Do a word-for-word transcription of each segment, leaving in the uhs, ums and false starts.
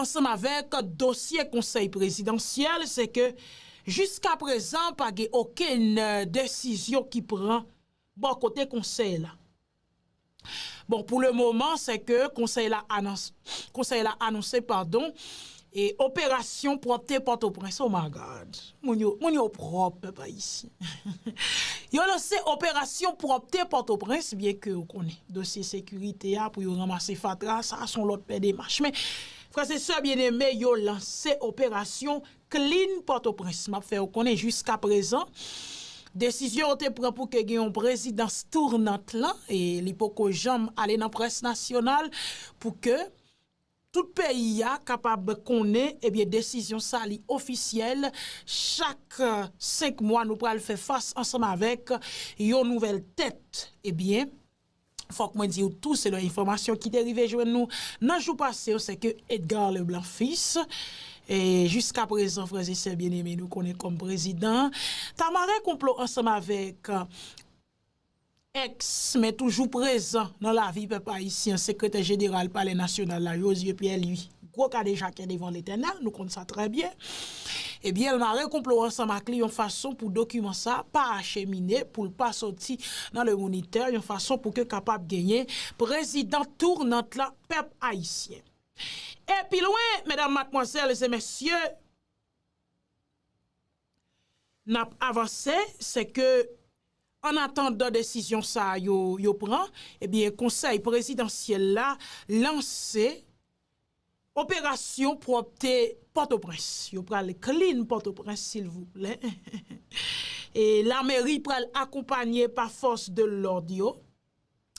ansanm avèk dosye konsèy prezidansyèl, se ke jiskaprezan pa gen okenn desizyon ki pran bò kote konsèy la. Bon, pou le moman, se ke konsèy la anons, konsèy la anonse, padon, e operasyon pwòpte Pòtoprens. Oh my God. Moun yo, moun yo pwòp, pèp ayisyen. Yo lanse operasyon pwòpte Pòtoprens, byen ke ou konnen dosye sekirite a pou yo ranmase fatra, sa se yon lòt pè demach. Men, frè e sè byeneme, yo lanse operasyon Clean Pòtoprens. M ap fè w konnen jiskaprezan, desizyon yo te pran pou ke gen yon prezidans tounant lan, e li poko janm ale nan près nasyonal pou ke tout peyi a kapab konnen, ebyen, desizyon sa li ofisyèl. Chak, eh, senk mwa, nou pral fè fas ansanm avèk yon nouvèl tèt. Ebyen, fòk mwen di w tou, selon enfòmasyon ki te rive jwenn nou nan jou pase yo, se ke Edgar Leblanc Fils, e jiskaprezan, frè e sè byeneme, nou konnen kòm prezidan, ta mare konplo ansanm avèk, eh, èks, men toujou prezan nan lavi pèp ayisyen, sekretè jeneral Palè Nasyonal la, Josué Pierre Louis. Gwo kadejakè devan Letènèl, nou konn sa trè byen. Ebyen, l mare konplo ansanm ak li yon fason pou dokiman sa pa achemine, pou l pa soti nan Le Moniteur, yon fason pou ke kapab genyen prezidan tounant la pèp ayisyen. E pi lwen, medam, madmwazèl e mesye, n ap avanse, se ke, an atandan desizyon sa a yo, yo pran, ebyen, konsèy prezidansyèl la lanse operasyon pwòpte Pòtoprens. Yo pral clean Pòtoprens, silvouplè. E lameri pral akonpanye pa fòs de lòd yo.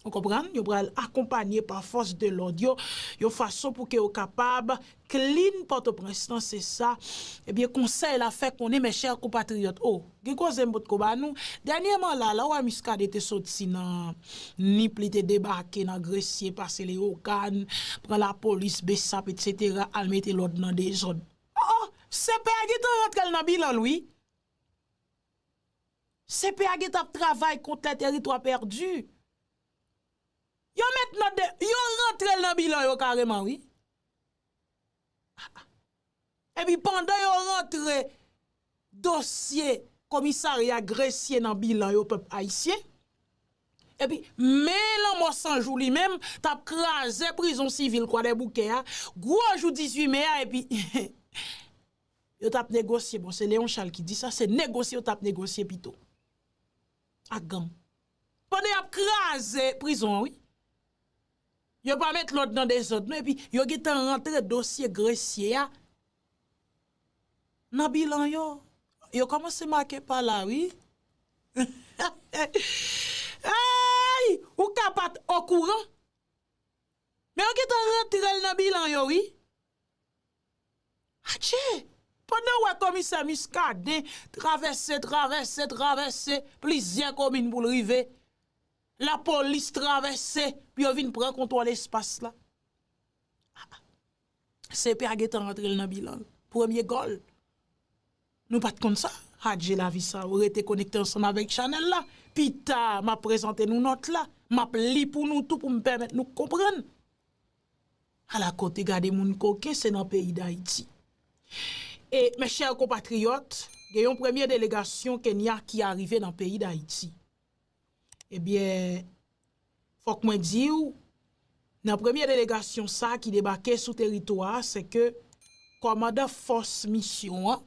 Ou konprann? Yo pral akonpanye pa fòs de lòd yo, yon fason pou ke yo kapab clean Pòtoprens lan, se sa. Ebyen, konsèy la fè konnen, mes chers compatriotes, o, gen koze m potko ba nou. Dènyèman la, la w wè Muscadin te soti nan Nip, li te debake nan Gresye, pase Leyogàn, pran lapolis, Besap, etsetera, al mete lòd nan dezòd. O, o, C P A gentan rantre l nan bilan l, wi. C P A gentan ap travay kont les territoires perdus. Yo met nan de, yo rantre l nan bilan yo kareman, wi. Epi pandan yo rantre dosye komisarya Gresye nan bilan yo, pèp ayisyen, epi men Lanmò San Jou li menm t ap kraze prizon sivil Kwadèboukè a, gwo jou dizuit me a, epi yo t ap negosye, bon, se Léon Charles ki di sa, se negosye yo t ap negosye pito ak gang. Pandan y ap kraze prizon an, wi. Yo pa met lòd nan dezòd, non, epi yo gentan rantre dosye Gresye a nan bilan yo. Yo kòmanse make pa la, wi. Ay! Ou ka pa t okouran. Men yo gentan rantre l nan bilan yo, wi. Adje! Pandan w wè komisè Muscadin travèse, travèse, travèse plizyè komin pou l rive, lapolis travèse pou yo vin pran kontwòl espas la. C P A gentan rantre l nan bilan l. Premye gòl. Nou pa t konn sa. Adje lavi sa, ou rete konekte ansanm avèk chanèl la. Pita, m ap prezante nou nòt la. M ap li pou nou tou pou m pèmèt nou konprann. Ala kote gade moun koken, se nan peyi Dayiti. E, mes chers compatriotes, gen yon premye delegasyon Kenya ki arive nan peyi Dayiti. Ebyen, fòk mwen di w, nan premye delegasyon sa ki debake sou teritwa a, se ke kòmandan fòs misyon an,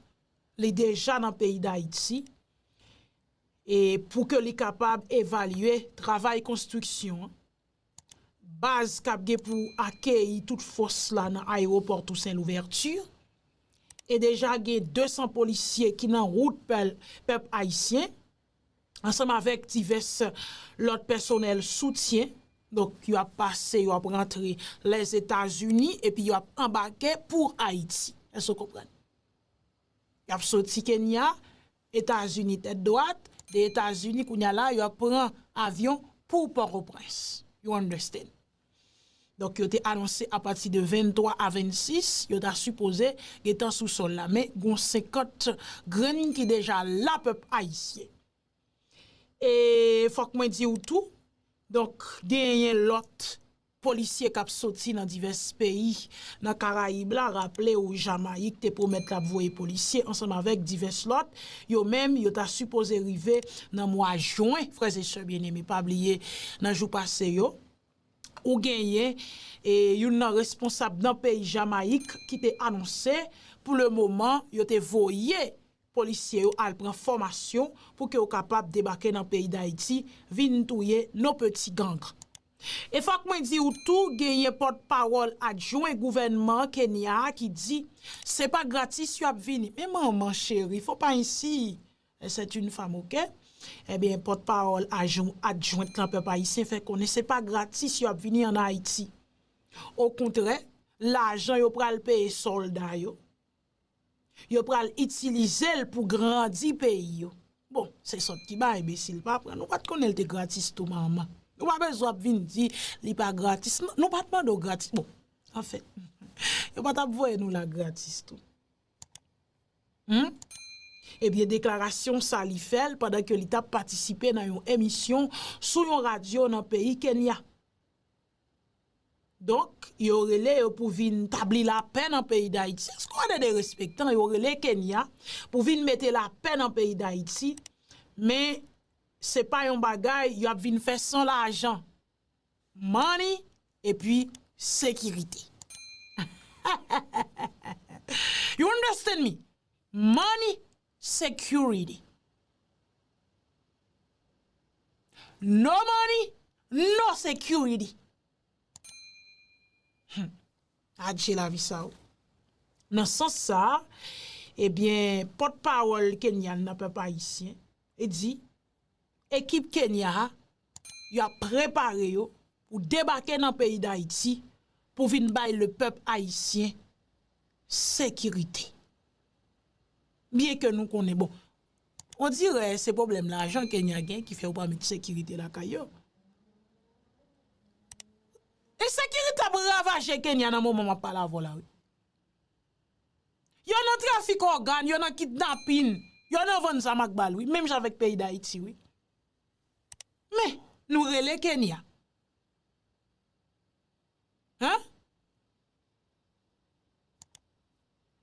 li deja nan peyi Dayiti, e pou ke li kapab evalye travay konstriksyon an. Baz k ap gen pou akeyi tout fòs la nan ayewopò Toussaint Louverture. E deja gen de san polisye ki nan wout pèl-, pèp ayisyen, ansanm avèk divès lòt pèsonèl soutyen. Donk, y ap pase, y ap rantre Lèzetazini, epi y ap anbake pou Ayiti. Èske w konprann? Y ap soti Kenya, Etazini tèt dwat, de Etazini, kounye a la, y ap pran avyon pou Pòtoprens. You understand? Donk, yo te anonse apati de venntwa a vennsis, yo ta sipoze gentan sou sòl la. Men, gon senkant grenn ki deja la, pèp ayisyen. E fòk mwen di w tou, donk, genyen lòt polisye k ap soti nan divès peyi nan Karayib la. Raple w, Jamayik te pwomèt l ap voye polisye ansanm avèk divès lòt. Yo menm, yo ta sipoze rive nan mwa jen, frè e sè byeneme, pa bliye, nan jou pase yo. Ou genyen, e, youn nan responsab nan peyi Jamayik ki te anonse, pou le moman, yo te voye polisye yo al pran fòmasyon pou ke yo kapab debake nan peyi Dayiti, vin touye nos petits gangs. E fòk mwen di w tou, genyen pòtpawòl adjwen gouvènman Kenya a ki di, se pa gratis y ap vini. Men manman cheri, faut pas ainsi. C'est une femme, ok? Ebyen, pòtpawòl adjwen-, adjwent lan pèp ayisyen fè konnen se pa gratis y ap vini ann Ayiti. Okontrè, lajan yo pral peye sòlda yo, yo pral itilize l pou grandi peyi yo. Bon, se sòt ki bay, enbesil pa pran. Nou pa t konnen l te gratis tou, manman. Nou pa bezwen ap vin di li pa gratis. Non, nou pa t mande w gratis. Bon, anfen, yo pa t ap voye nou la gratis tou. Hmm? Ebyen, deklarasyon sa li fè l pandan ke li t ap patisipe nan yon emisyon sou yon radyo nan peyi Kenya. Donk, yo rele yo pou vin tabli lapè nan peyi Dayiti. Èske w ede derespektan? Yo rele Kenya pou vin mete lapè nan peyi Dayiti, men se pa yon bagay y ap vin fè san lajan. Money epi sekirite. You understand me? Money, security. No money, no security. Hmm. Adje lavi sa o. Nan sans sa, ebyen, pòtpawòl Kenya nan pèp ayisyen, e di, ekip Kenya a, y ap prepare yo pou debake nan peyi Dayiti pou vin bay le pèp ayisyen sekirite. Byen ke nou konnen, bon, on dirè se pwoblèm lajan Kenya gen ki fè yo pa met sekirite lakay yo. Ensekirite ap ravaje Kenya nan moman m ap pale avè w la, wi. Yo nan trafik ògàn, yo nan kidnapin, yo nan vann zam ak bal, wi, menm jan avèk peyi Dayiti, wi. Men, nou rele Kenya. Hein?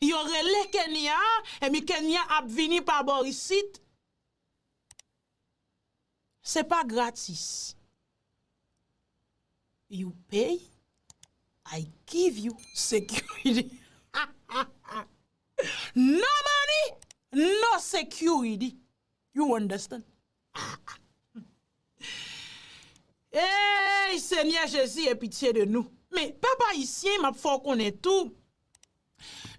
Yo rele Kenya, epi Kenya ap vini pa bò isit. Se pa gratis. You pay, I give you security. No money, no security. You understand? Ey, Senyè Jezi, e pitye de nou. Men, pèp ayisyen, m ap fè w konnen tou,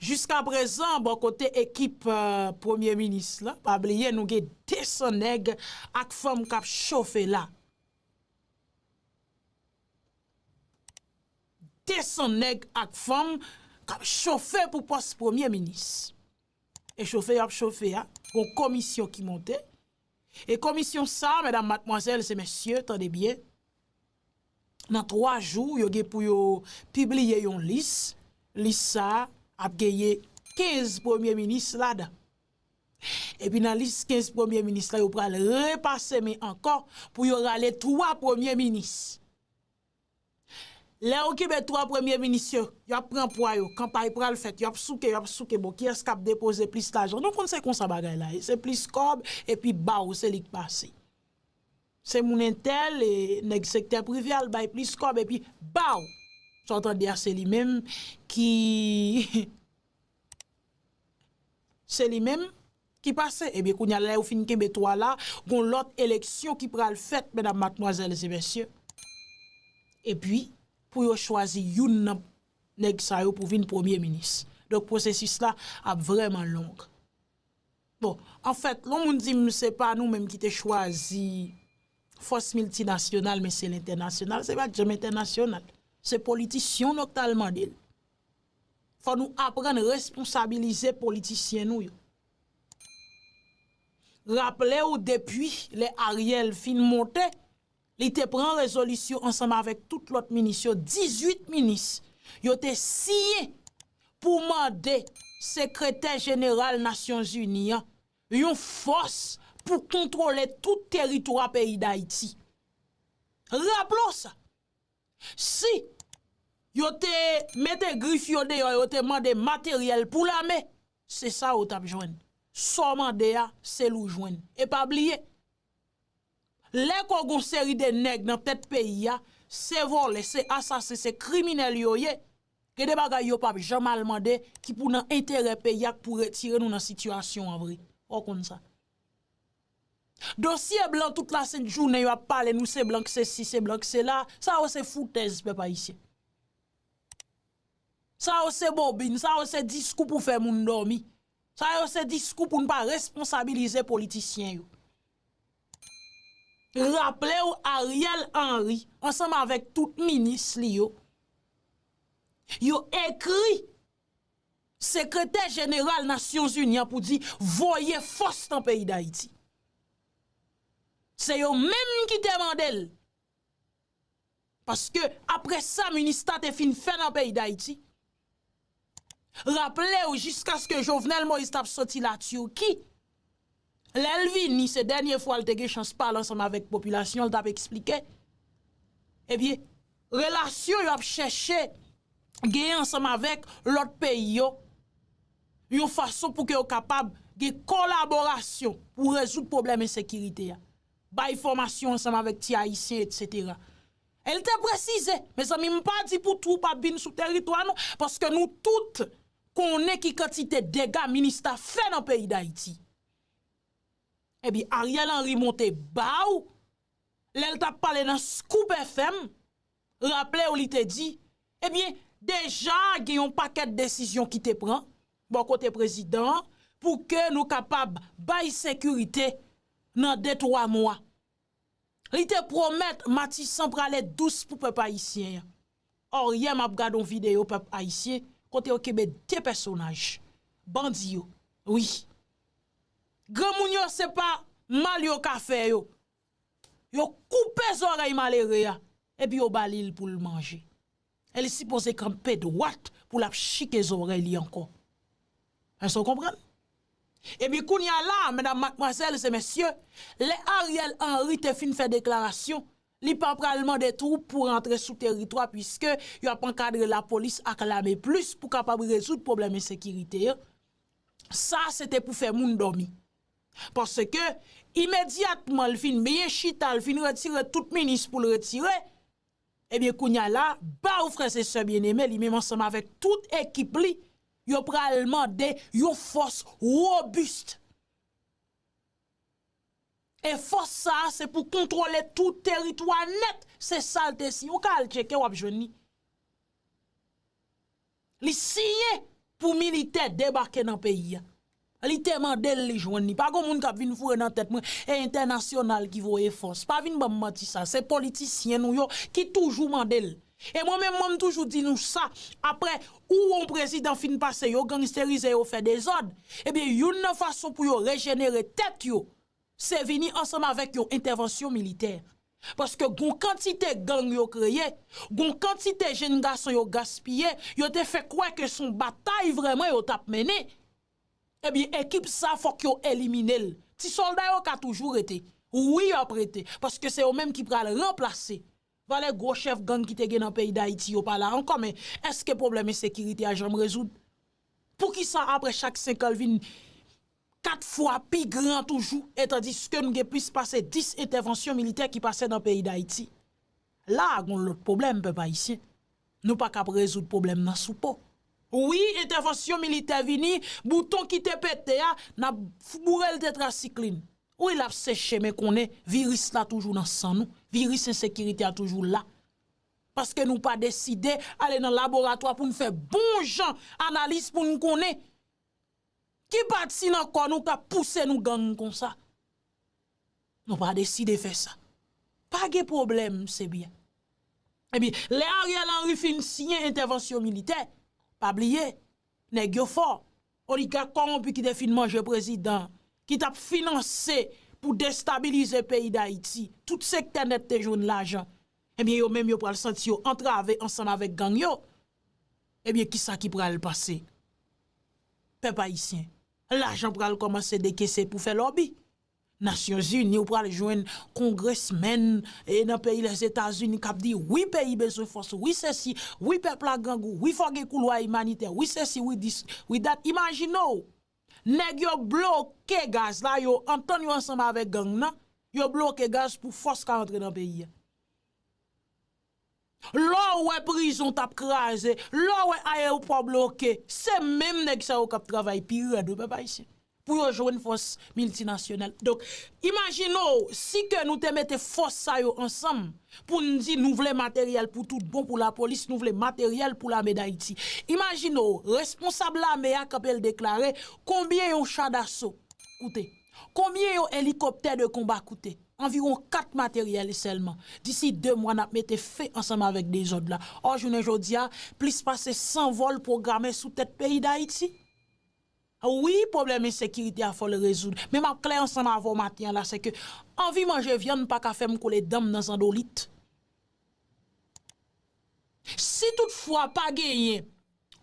jiskaprezan, bò kote ekip, eh, premye minis la, pa bliye, nou gen de san nèg ak fanm k ap chofe la. De san nèg ak fanm k ap chofe pou pòs premye minis. E chofe y ap chofe a, gon komisyon ki monte. E komisyon sa, medam, madmwazèl e mesye, tande byen, nan twa jou, yo gen pou yo pibliye yon lis. Lis sa a ap genyen kenz premye minis ladan. Epi nan lis kenz premye minis la, yo pral repase men ankò pou yo rale twa premye minis. Lè yo kenbe twa premye minis yo, y ap pran pwa yo, kanpay pral fèt, y ap souke, y ap souke, bon, kiyès k ap depoze plis lajan? Nou konn se konsa bagay la ye, se plis kòb, epi baw, se li k pase. Se moun entèl, e nèg sektè prive al bay plis kòb, epi baw! Sa w tande a, se li menm ki, se li menm ki pase. Ebyen, kounye a, lè yo fin kenbe twa la, gon lòt eleksyon ki pral fèt, medam, madmwazèl e mesye. Epi, pou yo chwazi youn nan nèg sa yo pou vin premye minis. Donk, pwosesis la ap vrèman long. Bon, anfèt, lè yon moun di m se pa nou menm ki te chwazi fòs miltinasyonal, men se lentènasyonal, se pa t janm entènasyonal. Se politisyen w nou k t al mande l. Fò nou aprann responsabilize politisyen nou yo. Raple w, depi lè Ariel fin monte, li te pran rezolisyon ansanm avèk tout lòt minis yo, dizuit minis, yo te siyen pou mande Sekretè Jeneral Nasyonzini an yon fòs pou kontwole tout teritwa peyi Dayiti. Raple w sa. Si yo te mete grif yo deyò, yo te mande materyèl pou lame, se sa yo t ap jwenn. Sa w mande a, se l ou jwenn. E pa bliye, lè ke w gen yon seri de nèg nan tèt peyi a, se vòlè, se asasen, se kriminèl yo ye. Gen de bagay yo p ap janm al mande ki pou nan enterè peyi a, k pou retire nou nan sitiyasyon an vre. Fò w konn sa. Dosye blan tout lasent jounen yo ap pale nou se blan k sesi, se blan k sela, sa yo se foutèz pèp ayisyen. Sa yo se bobin, sa yo se diskou pou fè moun dòmi. Sa yo se diskou pou n pa responsabilize politisyen yo. Raple w Ariel Henry ansanm avèk tout minis li yo, yo ekri sekretè jeneral Nasyonzini an pou di voye fòs nan peyi Dayiti. Se yo menm ki te mande l. Paske apre sa Minista te fin fè nan peyi Dayiti, raple w jiskaske Jovenel Moïse t ap soti Latirki, lè l vini, se dènye fwa l te gen chans pale ansanm avèk popilasyon, l t ap eksplike, ebyen, relasyon yo ap chèche gen ansanm avèk lòt peyi yo, yon fason pou ke yo kapab gen kolaborasyon pou rezoud pwoblèm ensekirite a, bay fòmasyon ansanm avèk ti Ayisyen, etsetera. E l te presize, mezanmi, m pa di pou twoup ap vin sou teritwa nou, paske nou tout konnen ki kantite dega Minista fè nan peyi Dayiti. Ebyen, Ariel Henry monte ba w, lè l t ap pale nan Scoop F M, raple w li te di, ebyen, deja gen yon pakèt desizyon ki te pran bò kote prezidan an pou ke nou kapab bay sekirite nan de, twa mwa. Li te pwomèt Matisan prale dous pou pèp ayisyen an. Ò, yè m ap gade yon videyo pèp ayisyen kote yo kenbe de pèsonaj, bandi yo. Wi. Granmoun yo se pa mal yo ka fè yo. Yo koupe zòrèy malere a, epi yo ba li l pou l manje. E li sipoze kanpe dwat pou l ap chike zòrèy li ankò. Èske w konprann? Epi kounye a la, medam, madmwazèl e mesye, lè Ariel Henry te fin fè deklarasyon, li pa pral mande twoup pou rantre sou teritwa, piske y ap ankadre lapolis ak lame plis pou kapab rezoud pwoblèm ensekirite an. Sa, se te pou fè moun dòmi. Paske, imedyatman l fin byen chita, l fin retire tout minis pou l retire, ebyen, kounye a la, ba w, frè e sè byeneme, li menm ansanm avèk tout ekip li, yo pral mande yon fòs wobis. E fòs sa a, se pou kontwole tout teritwa nèt. Se sa l te siyen. Ou ka al tcheke, w ap jwenn li. Li siyen pou militè debake nan peyi a. Li te mande l, li jwenn li. Pa gon moun k ap vin foure nan tèt mwen, e entènasyonal ki voye fòs. Pa vin ban m manti sa. Se politisyen nou yo ki toujou mande l. E mwen menm, mwen m toujou di nou sa. Apre, ou yon prezidan fin pase, yo gangisterize, yo fè dezòd. Ebyen, youn nan fason pou yo rejenere tèt yo, se vini ansanm avèk yon entèvansyon militè. Paske gon kantite gang yo kreye, gon kantite jenn gason yo gaspiye, yo te fè kwè ke se yon batay vrèman yo t ap mennen. Ebyen, ekip sa fòk yo elimine l. Ti sòlda yo ka toujou rete. Wi, y ap rete, paske se yo menm ki pral ranplase. Valè gwo chèf gang ki te gen nan peyi Dayiti yo pa la ankò, men èske pwoblèm ensekirite a janm rezoud? Poukisa apre chak senk an l vin kat fwa pi gran toujou, e tandiske nou gen plis pase dis entèvansyon militè ki pase nan peyi Dayiti? La a gon lòt pwoblèm, pèp ayisyen. Nou pa ka ap rezoud pwoblèm nan sou po. Wi, entèvansyon militè vini, bouton ki te pete a, n ap boure l tetrasiklin. Wi, l ap seche, men konnen viris la toujou nan san nou. Viris ensekirite a toujou la. Paske nou pa deside ale nan laboratwa pou n fè bon jan analiz pou n konnen ki pati nan kò nou k ap pouse nou gang konsa. Nou pa deside fè sa. Pa gen pwoblèm, se byen. Ebyen, lè Ariel Henry fin siyen entèvansyon militè, pa bliye, nèg yo fò. Oligak kòwonpi ki te fin manje prezidan, ki t ap finanse pou destabilize peyi Dayiti, tout sektè nèt te jwenn lajan. Ebyen, yo menm yo pral santi yo antrave ansanm avèk gang yo. Ebyen, kisa ki pral pase? Pèp ayisyen, lajan pral kòmanse dekese pou fè lòbi. Nasyonzini, ou pral jwenn kongresmenn e nan peyi Lèzetazini k ap di, wi, peyi bezwen fòs, wi, sesi, wi, pèp la grangou, wi, fò gen koulwa imanitè, wi, sesi, wi, dis, wi, dat. Imajine w, nèg yo bloke gaz la, yo antann yo ansanm avèk gang nan, yo bloke gaz pou fòs ka antre nan peyi a. Lè w wè prizon t ap kraze, lè w wè ayewopò bloke, se menm nèg sa yo k ap travay pi rèd, wi, pèp ayisyen, pou yo jwenn fòs miltinasyonal. Donk, imajine w, si ke nou te mete fòs sa yo ansanm pou n di nou vle materyèl pou tout bon pou lapolis, nou vle materyèl pou lame Dayiti. Imajine w, responsab lame a kanpe l deklare konbyen yon cha daso koute, konbyen yon elikoptè de konba koute. Anviwon kat materyèl sèlman. Disi de mwa, n ap mete fen ansanm avèk dezòd la. Ò, jounen jodi a, plis pase san vòl pwograme sou tèt peyi Dayiti. Wi, pwoblèm ensekirite a fò l rezoud. Men m ap klè ansanm avè w maten an la, se ke anvi manje vyann pa ka fè m kole dan m nan zandolit. Si toutfwa pa genyen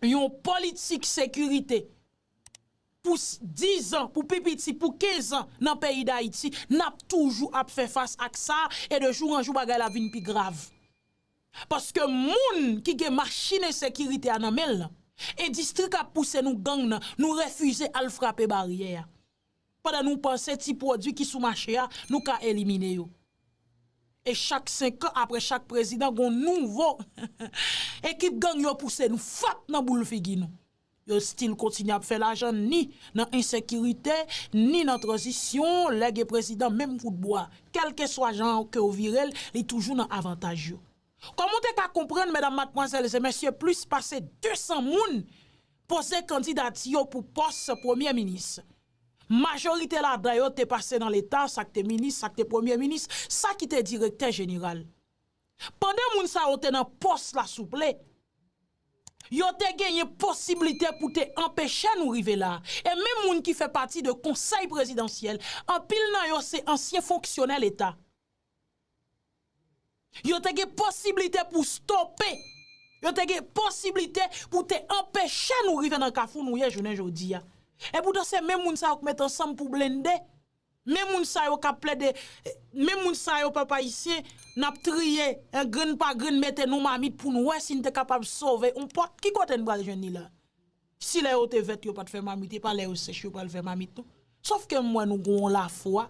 yon politik sekirite pou s- diz an, pou pi piti, pou kenz an nan peyi Dayiti, n ap toujou ap fè fas ak sa, e de jou an jou bagay la vin pi grav. Paske moun ki gen machin ensekirite a nan men l lan, endistri k ap pouse nou gang nan, nou refize al frape baryè a. Pandan nou panse ti pwodui ki sou mache a, nou ka elimine yo. E chak senk an, apre chak prezidan, gon nouvo ekip gang yo pouse nou frap nan boul figi nou. Yo still kontinye ap fè lajan ni nan ensekirite, ni nan tranzisyon, lè gen prezidan menm kout bwa. Kèlkeswa jan ke w vire l, li toujou nan avantaj yo. Kòm ou te ka konprann, medam, madmwazèl e mesye, plis pase de san moun poze kandidati yo pou pòs premye minis. Majorite ladan yo te pase nan Leta, sa k te minis, sa k te premye minis, sa ki te direktè jeneral. Pandan moun sa yo te nan pòs la, souple, yo te genyen posiblite pou te anpeche nou rive la. E menm moun ki fè pati de konsèy prezidansyèl, anpil nan yo se ansyen fonksyonè Leta. Yo te gen posiblite pou stope. Yo te gen posiblite pou te anpeche nou rive nan kafou nou ye jounen jodi a. E poutan se menm moun sa yo k met ansanm pou blende. Menm moun sa yo k ap plede, menm moun sa yo, pèp ayisyen, n ap triye, en, grenn pa grenn, mete nou mamit pou n wè si n te kapab sove yon pòt. Ki kote n pral jwenn li la? Si lè yo te vèt, yo pa t fè mamit, e pa lè yo sèch, yo pral fè mamit, non. Sòf ke m wè nou gen yon lafwa.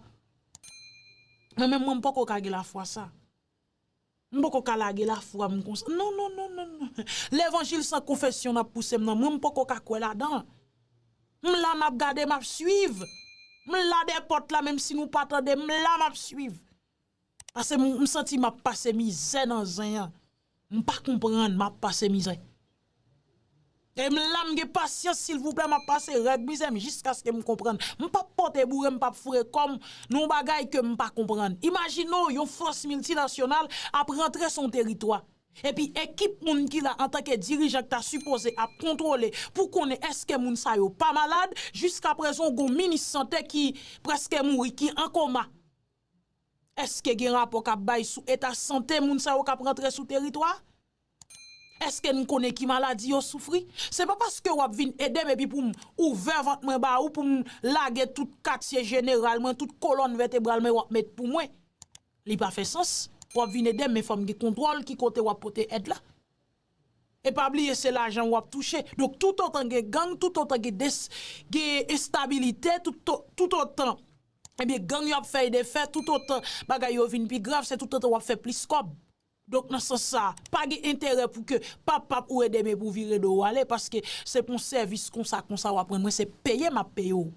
Mwen menm, mwen, m poko ka gen lafwa sa. M poko ka lage lafwa m konsa. Non, non, non, non, non. Levanjil san konfesyon n ap pouse m nan, mwen, m poko ka kwè ladan. M la, m ap gade, m ap swiv. M la dèyè pòt la, menm si nou pa tande, m la, m ap swiv. Paske m, m santi m ap pase mizè nan zen an. M pa konprann, m ap pase mizè. E m la, m gen pasyans, silvouplè, m ap pase règ mizè m jiskaske m konprann. M p ap pote boure, m p ap foure kò m nan yon bagay ke m pa konprann. Imajine w, yon fòs miltinasyonal ap rantre sou yon teritwa. Epi ekip moun ki la antanke dirijan ki ta sipoze ap kontwole pou konnen èske moun sa yo pa malad, jiskaprezan w gon minis sante ki prèske mouri, ki an koma. Èske gen rapò k ap bay sou eta sante moun sa yo k ap rantre sou teritwa? Èske n konnen ki maladi yo soufri? Se pa paske w ap vin ede m epi pou m ouvè vant mwen ba ou, pou m lage tout katye jeneral mwen, tout kolòn vètebral mwen w ap met pou mwen. Li pa fè sans. W ap vin ede m, men fò m gen kontwòl ki kote w ap pote èd la. E pa bliye, se lajan w ap touche. Donk, toutotan gen gang, toutotan gen des, gen enstabilite, tout, toutotan, ebyen, gang yo ap fè e defè, toutotan bagay yo vin pi grav, se toutotan w ap fè plis kòb. Donk, nan sans sa, pa gen enterè pou ke p ap, p ap ou ede men pou vire do w ale, paske se pou yon sèvis konsa, konsa w ap rann mwen, se peye m ap peye w.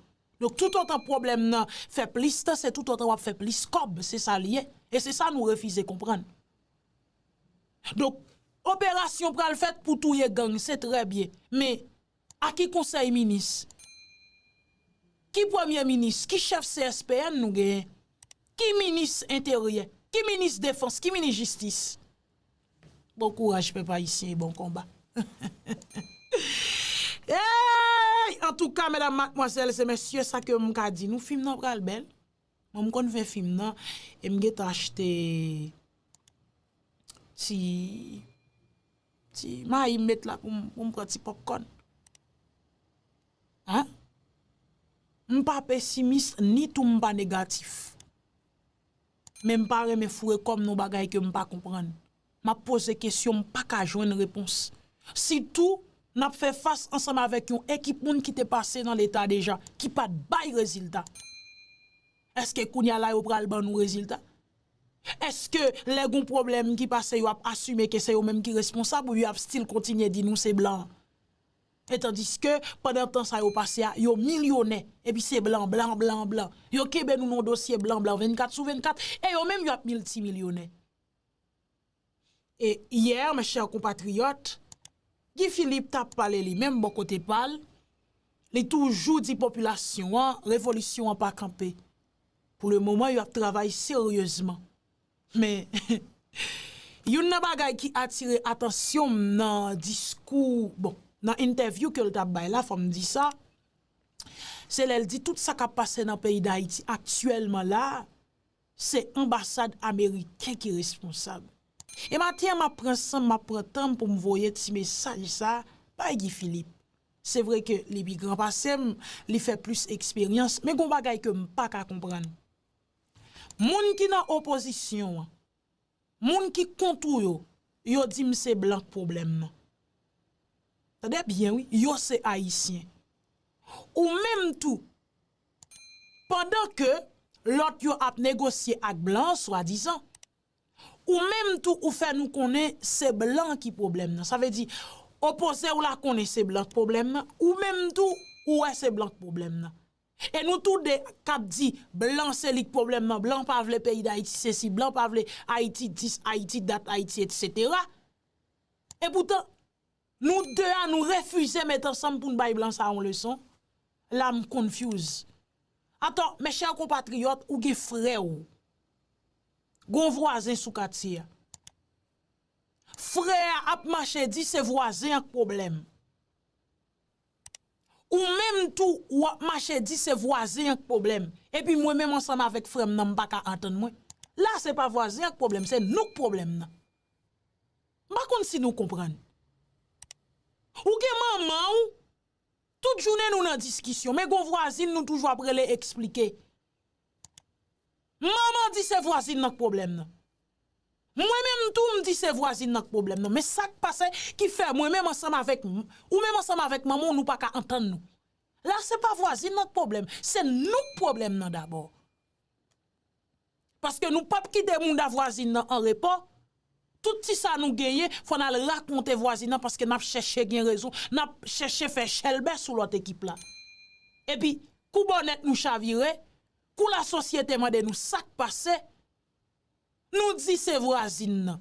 Donk, toutotan pwoblèm nan fè plis tan, se toutotan w ap fè plis kòb, se sa l ye. E se sa nou refize konprann. Donk, operasyon pral fèt pou touye gang, se trè byen. Men, a ki konsèy minis? Ki premye minis? Ki chèf C S P N nou genyen? Ki minis enteryè? Ki minis defans? Ki minis jistis? Bon kouraj, pèp ayisyen, e bon konba. Ey! Antouka, medam, madmwazèl e mesye, sa ke m ka di nou, fim nan pral bèl. Mwen, m konn fè fim nan, e m gentan achte ti, ti mayi m met la pou m, pou m pran ti pòpkòn. Hein? M pa pesimis, ni tou m pa negatif. Men m pa renmen foure kò m nan bagay ke m pa konprann. M ap poze kesyon, m pa ka jwenn repons. Sitou, n ap fè fas ansanm avèk yon ekip moun ki te pase nan Leta deja, ki pa t bay rezilta. Èske kounye a la yo pral ban nou rezilta? Èske lè gon pwoblèm ki pase, yo ap asime ke se yo menm ki responsab, oubyen yo ap still kontinye di nou se blan? E tandiske, pandan tan sa yo pase a, yo milyonè, epi se blan, blan, blan, blan. Yo kenbe nou nan dosye blan, blan, vennkat sou vennkat, e yo menm yo ap miltimilyonè. E yè, mes chers compatriotes, Guy Philippe t ap pale li menm bò kote pa l, li toujou di popilasyon an, revolisyon an pa kanpe. Pou le moman, yo ap travay seryezman. Men, youn nan bagay ki atire atansyon m nan diskou, bon, nan entèvyou ke l t ap bay la, fò m di sa, se lè l di tout sa k ap pase nan peyi Dayiti aktyèlman la, se anbasad ameriken ki responsab. E maten an, m ap pran san m, m ap pran tan m pou m voye ti mesaj sa bay Guy Philippe. Se vre ke li pi gran pase m, li fè plis eksperyans, men gon bagay ke m pa ka konprann. Moun ki nan opozisyon an, moun ki kont ou yo, yo di m se blan k pwoblèm nan. Tande byen wi, yo se Ayisyen. Ou menm tou, pandan ke lòt yo ap negosye ak blan an, swadizan, ou menm tou ou fè nou konnen se blan ki pwoblèm nan. Sa vle di, opoze w la konnen se blan k pwoblèm nan, ou menm tou ou wè se blan k pwoblèm nan. E nou toude k ap di blan se li k pwoblèm nan, blan pa vle peyi Dayiti sesi, blan pa vle Ayiti dis, Ayiti dat, Ayiti etsetera. Epoutan, nou de a nou refize met ansanm pou n bay blan sa yon leson. La m confuse. Atò, mes chers compatriotes, ou gen frè w. Gon vwazen sou katye a. Frè a ap mache di se vwazen an k pwoblèm. Ou menm tou, w ap mache di se vwazen an k pwoblèm. Epi mwen menm ansanm avèk frè m nan, m pa ka antann mwen. La, se pa vwazen an k pwoblèm, se nou k pwoblèm nan. M pa konn si nou konprann. Ou gen manman w, tout jounen nou nan diskisyon, men gon vwazin nou toujou ap rele eksplike. Manman di se vwazin nan k pwoblèm nan. Mwen menm tou, m di se vwazin nan k pwoblèm nan. Men sa k pase ki fè mwen menm ansanm avèk m-, ou menm ansanm avèk manman w, nou pa ka antann nou? La, se pa vwazin nan k pwoblèm, se nou k pwoblèm nan dabò. Paske nou p ap kite mouda vwazin nan an repo. Tout ti sa nou genyen, fò n al rakonte vwazin nan, paske n ap chèche gen rezon, n ap chèche fè chèlbè sou lòt ekip la. Epi, kou bònèt nou chavire, kou lasosyete mande nou sa k pase, nou di se vwazin nan.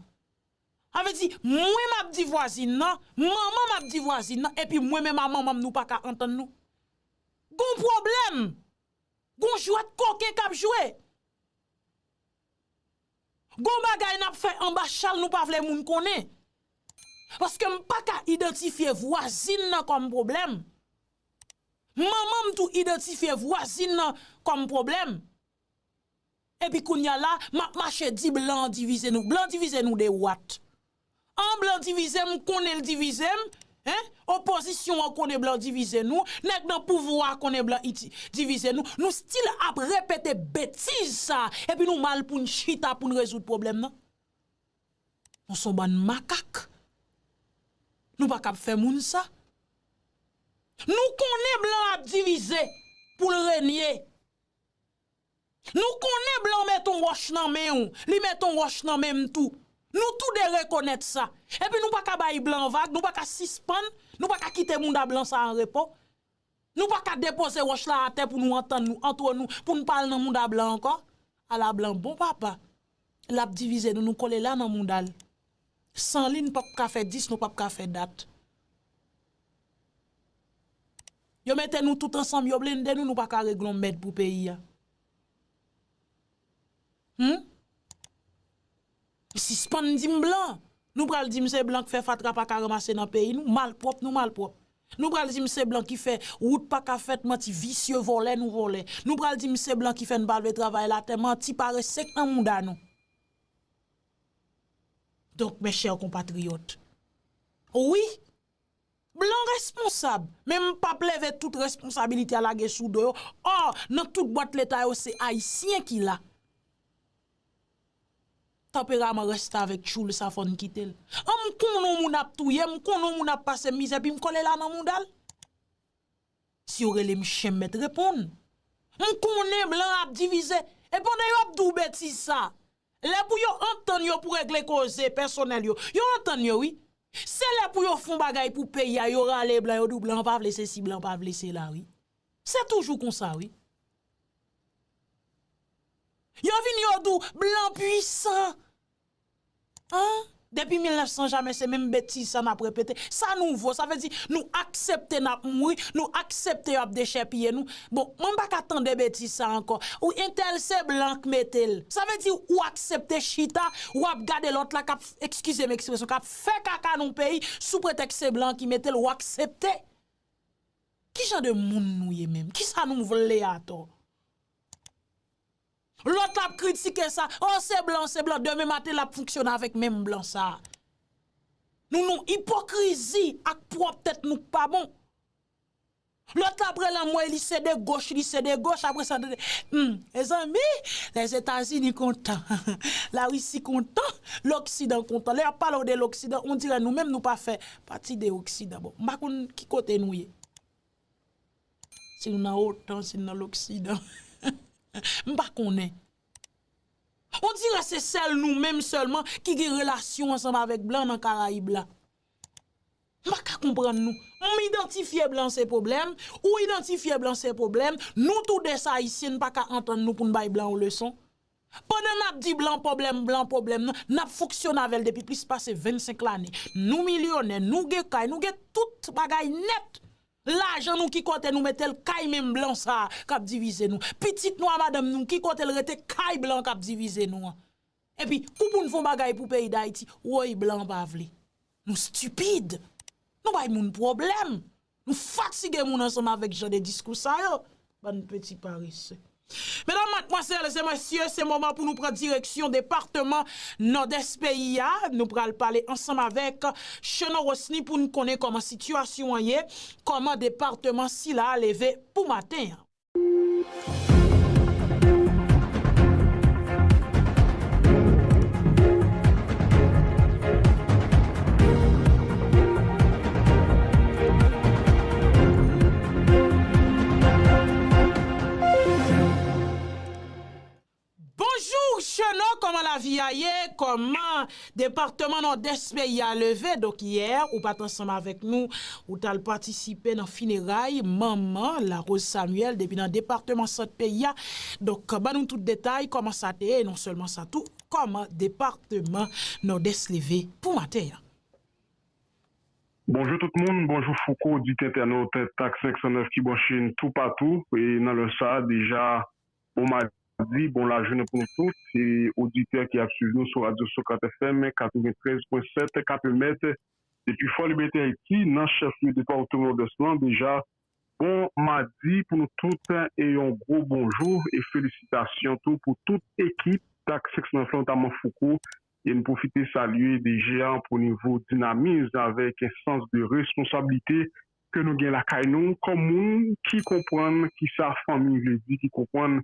Sa vle di, mwen m ap di vwazin nan, manman m ap di vwazin nan, epi mwen menm a manman m nou pa ka antann nou. Gon pwoblèm! Gon jwèt koken k ap jwe! Gon bagay n ap fè anba chal nou pa vle moun konnen. Paske m pa ka idantifye vwazin nan kòm pwoblèm. Manman m tou idantifye vwazin nan kòm pwoblèm. Epi kounye a la, m ap mache di blan an divize nou. Blan divize nou de what? An blan divize m, m konnen l divize m, en? Opozisyon an konnen blan divize nou, nèg nan pouvwa a konnen blan iti-, divize nou. Nou still ap repete betiz sa, epi nou mal pou n chita pou n rezoud pwoblèm nan. Nou se yon bann makak. Nou pa kab fè moun sa. Nou konnen blan ap divize pou l renye. Nou konnen blan met yon wòch nan men w, li met yon wòch nan men m tou. Nou toude rekonèt sa. Epi nou pa ka bay blan vag, nou pa ka sispann, nou pa ka kite mouda blan sa an repo. Nou pa ka depoze wòch la atè pou nou antann nou, antre nou, pou n pa al nan mouda blan ankò. Ala blan bon papa. L ap divize nou, nou kole la nan mouda l. San li, n p ap ka fè dis, nou p ap ka fè dat. Yo mete nou tout ansanm, yo blende nou, nou pa ka regle yon mèd pou peyi a. Hum? Sispann di m blan. Nou pral di m se blan k fè fatra pa ka ranmase nan peyi nou. Malpwòp nou malpwòp. Nou pral di m se blan ki fè wout pa ka fèt, manti, visye, vòlè nou vòlè. Nou pral di m se blan ki fè n pa vle travay latè, manti, parese k nan mouda nou. Donk, mes chers compatriotes, wi, Blan responsab, men m p ap leve tout responsabilite a lage sou do yo. Ò, nan tout bwat leta yo, se Ayisyen ki la. Tanperaman rèstavèk tchoul sa fò n kite l. An, m konnen yon moun ap touye m, m konnen yon moun ap pase mizè, epi m kole la nan mouda l. Si yo rele m chen, m mèt reponn. M konnen blan ap divize. E pandan yo ap di w betiz sa, lè pou yo antann yo pou regle koze pèsonèl yo, yo antann yo wi. Se lè pou yo fè yon bagay pou peyi a, yo rale blan, yo di w blan pa vle sesi, blan pa vle sela wi. Se toujou konsa wi. Yo vini yo di w blan pwisan. An? Depi mil nèf san jamè se menm betiz sa n ap repete. Sa nouvo, sa vle di nou aksepte n ap mouri, nou aksepte y ap dechèpiye nou. Bon, mwen m pa ka tande betiz sa ankò. Ou entèl se blan k mete l. Sa vle di ou aksepte chita, w ap gade lòt la k ap, eskize m ekspresyon, k ap fè kaka nan yon peyi sou pretèks se blan ki mete l, ou aksepte. Ki jan de moun nou ye menm? Kisa nou vle atò? Lòt la ap kritike sa, o se blan, se blan, demen maten l ap fonksyone avèk menm blan sa. Nou, nou ipokrizi ak pwòp tèt nou k pa bon. Lòt la ap rele anmwey, li se de goch, li se de goch, apre sa, tande, hmm, mezanmi, Lèzetazini kontan, Larisi kontan, Loksidan kontan. Lè y ap pale w de Loksidan, on dirè nou menm nou pa fè pati de Oksidan. Bon, m pa konn ki kote nou ye. Si nou nan otan, si nou nan Loksidan. M pa konnen. On dirè se sèl nou menm sèlman ki gen relasyon ansanm avèk blan nan Karayib la. M pa ka konprann nou. M idantifye blan se pwoblèm, ou idantifye blan se pwoblèm, nou toude se Ayisyen, n pa ka antann nou pou n bay blan yon leson. Pandan n ap di blan pwoblèm, blan pwoblèm nan, n ap fonksyone avè l depi plis pase vennsenk lane. Nou milyonè, nou gen kay, nou gen tout bagay nèt. Lajan nou ki kote nou mete l? Kay menm blan sa a k ap divize nou. Pitit nou a madanm nou ki kote l rete? Kay blan k ap divize nou an. Epi kou pou n fè yon bagay pou peyi Dayiti, woy blan pa vle. Nou stipid. Nou bay moun pwoblèm. Nou fatige moun ansanm avèk jan de diskou sa yo. Bann peti parese. Medam, madmwazèl e mesye, se moman pou nou pran direksyon depatman Nòdès peyi a. Nou pral pale ansanm avèk Cheno Rosny pou n konnen kòman sitiyasyon an ye, kòman depatman sila a leve pou maten an. Bonjou Cheno, kòman lavi a ye? Kòman depatman Nòdès peyi a leve? Donk yè, ou pa t ansanm avèk nou, ou t al patisipe nan fineray manman Larose Samuel depi nan depatman Sant peyi a. Donk, ban nou tout detay, kòman sa te ye, e non sèlman sa tou, kòman depatman Nòdès leve pou maten an? Bonjou tout moun, bonjou Fouco, oditè entènot Tak senk san nèf ki branche n toupatou. E nan lè sa a, deja, bon madi, bon lajounen pou nou tout. Se oditè ki ap swiv nou sou Radyo Socrate F M katreventrèz pwen sèt, k ap emèt depi Fò Libète Ayiti, nan chèflye depatman Nòdès lan. Deja, bon madi pou nou tout e yon gwo bonjou e felisitasyon tou pou tout ekip Tak senk san nèf lan, notaman Fouco. E n pwofite salye D G a pou nivo dinamizm avèk sans de responsablite ke nou gen lakay nou kòm moun ki konprann kisa fanmi vle di, ki konprann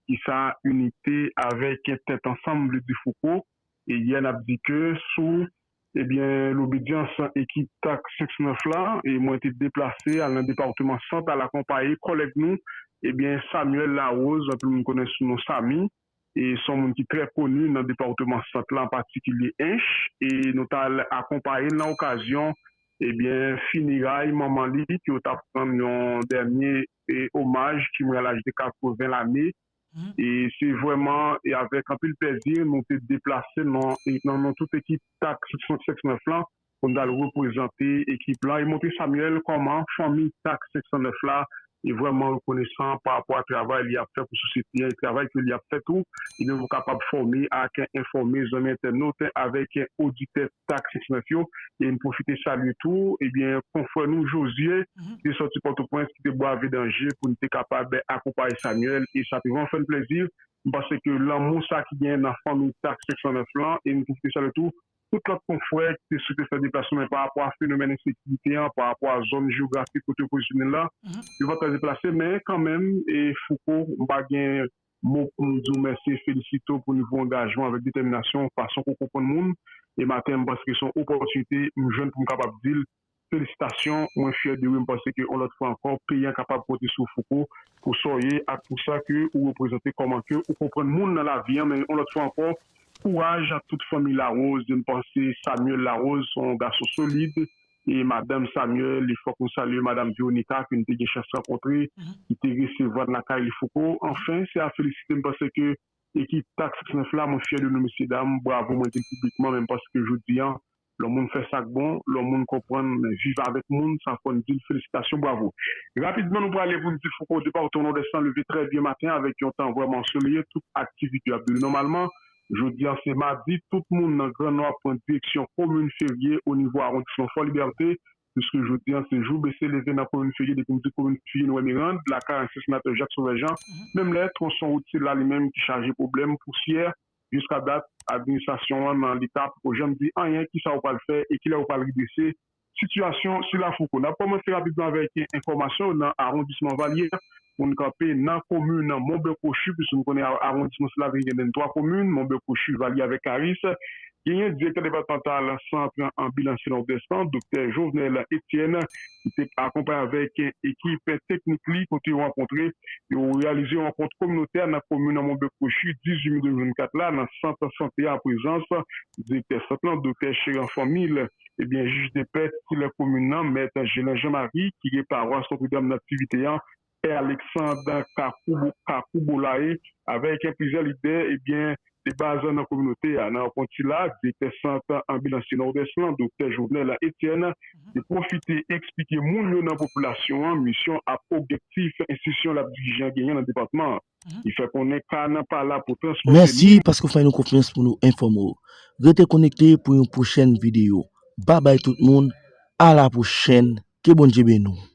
kisa inite avèk tèt ansanm vle di Fouco. E yè n ap di ke sou, ebyen, lobedyans ekip Tak senk san nèf la, e mwen te deplase al nan depatman Sant, al akonpaye kòlèg nou, ebyen, Samuel Larose, anpil moun konnen sou non Samy, e se yon moun ki trè koni nan depatman Sant la, an patikilye Ench, e nou t al akonpaye l nan okazyon, ebyen, fineray manman li, ke yo t ap rann yon dènye, e, omaj ki mouri a laj de katreven lane. E se vrèman, e avèk anpil plèzi, nou te deplase nan, e nan non tout ekip Tak senk san nèf lan, pou n t al reprezante ekip lan e montre Samuel kòman fanmi Tak senk san nèf la e vrèman rekonesan pa rapò a travay li ap fè pou sosyete a, e travay ke li ap fè tou, ebyen, pou kapab fòme ak enfòme zanmi entènot avèk oditè Tak senk san nèf yo. E n pwofite salye tou, ebyen, konfrè nou Josué, ki te sòti Pòtoprens, ki te brave danje pou n te kapab akonpaye Samuel, e sa te vrèman fè n plèzi. M panse ke lanmou sa ki genyen nan fanmi Tak senk san nèf lan, e n pwofite salye tou tout lòt konfrè ki te swete fè deplasman, men pa rapò a fenomèn ensekirite an, pa rapò a zòn jewografik kote yo pozisyonnen la, yo pa t ka deplase, men kanmenm, e Fouco, m pa gen mo pou m di w mèsi e felisite w pou nivo angajman avèk detèminasyon, fason ke w konprann moun. E maten, m panse ke se yon opòtinite m jwenn pou m kapab di l felisitasyon, mwen fyè de ou, e m panse ke yon lòt fwa ankò, peyi an kapab konte sou Fouco pou sa w ye ak pou sa ke ou reprezante kòman ke ou konprann moun nan lavi an, men yon lòt fwa ankò, kouraj ak tout fanmi Larose, e m panse Samuel Larose se yon gason solid, e madanm Samuel, li fòk nou salye madanm Veronica, ke n te gen chans rankontre, ki te resevwa n lakay li Fouco. Anfen, se a felisite, m panse ke ekip Tactics nèf la, mwen fyè de nou, mesyedam, bravo, mwen di l piblikman, men m panse ke jodi an, lè yon moun fè sa k bon, lè yon moun konprann viv avèk moun, sa fò n di l felisitasyon, bravo. Rapidman, nou prale pou n di Fouco, depatman Nòdès lan leve trè byen maten avèk yon tan vrèman ansoleye, tout aktivite yo ap dewoule nòmalman. Jodi an, se madi, tout moun nan Gran Nò ap pran direksyon komin Fevriye o nivo awondisman Fò Libète, piske jodi an, se jou bese leve nan komin Fevriye, depi m di komin Fevriye, nou wè Mirand, lakay ansyen senatè Jacques Sauvage Jean, menm lè, twonson wout sila li menm ki chaje pwoblèm, pousyè, jiska dat, administrasyon an nan leta poko janm di anyen, kisa yo pral fè e kilè yo pral redrese sitiyasyon sila Fouco. N ap kòmanse rapidman avèk enfòmasyon nan awondisman Valye. Pou n kanpe nan komin Monbè Kwochi, piske nou konnen a-, awondisman sila te gen menm twa komin, Monbè Kwochi, Valye avèk Karis. Genyen direktè depatmantal Sant Anbilans Nòdès lan, Doktè Jovenel Etienne, ki te akonpanye avèk ekip teknik li, kote yo rankontre, yo reyalize yon rankont kominotè nan komin Monbè Kwochi, dizuit me de mil vennkat la, nan sant sante an, an prezans direktè sant lan, Doktè Cheran Fanmil, ebyen, jij de pè titulè komin nan, Mèt Gelin Jean Marie, ki gen pawas Notre-Dame nan aktivite an, Pè Alexandre Kakubo-, Kakubolae, avèk plizyè lidè, ebyen, de baz nan kominote a. Nan rankont sila, direktè sant anbilans Nòdès lan, Doktè Jovenel Etienne, te pwofite eksplike moun yo nan popilasyon an misyon ak objektif enstitisyon l ap dirije an genyen nan depatman an. Li fè konnen ka nan pa la pou transpòte moun. Mèsi paske w fè nou konfyans pou nou enfòme w. Rete konekte pou yon pwochèn videyo. Babay tout moun, a la pwochèn, ke Bondye beni w.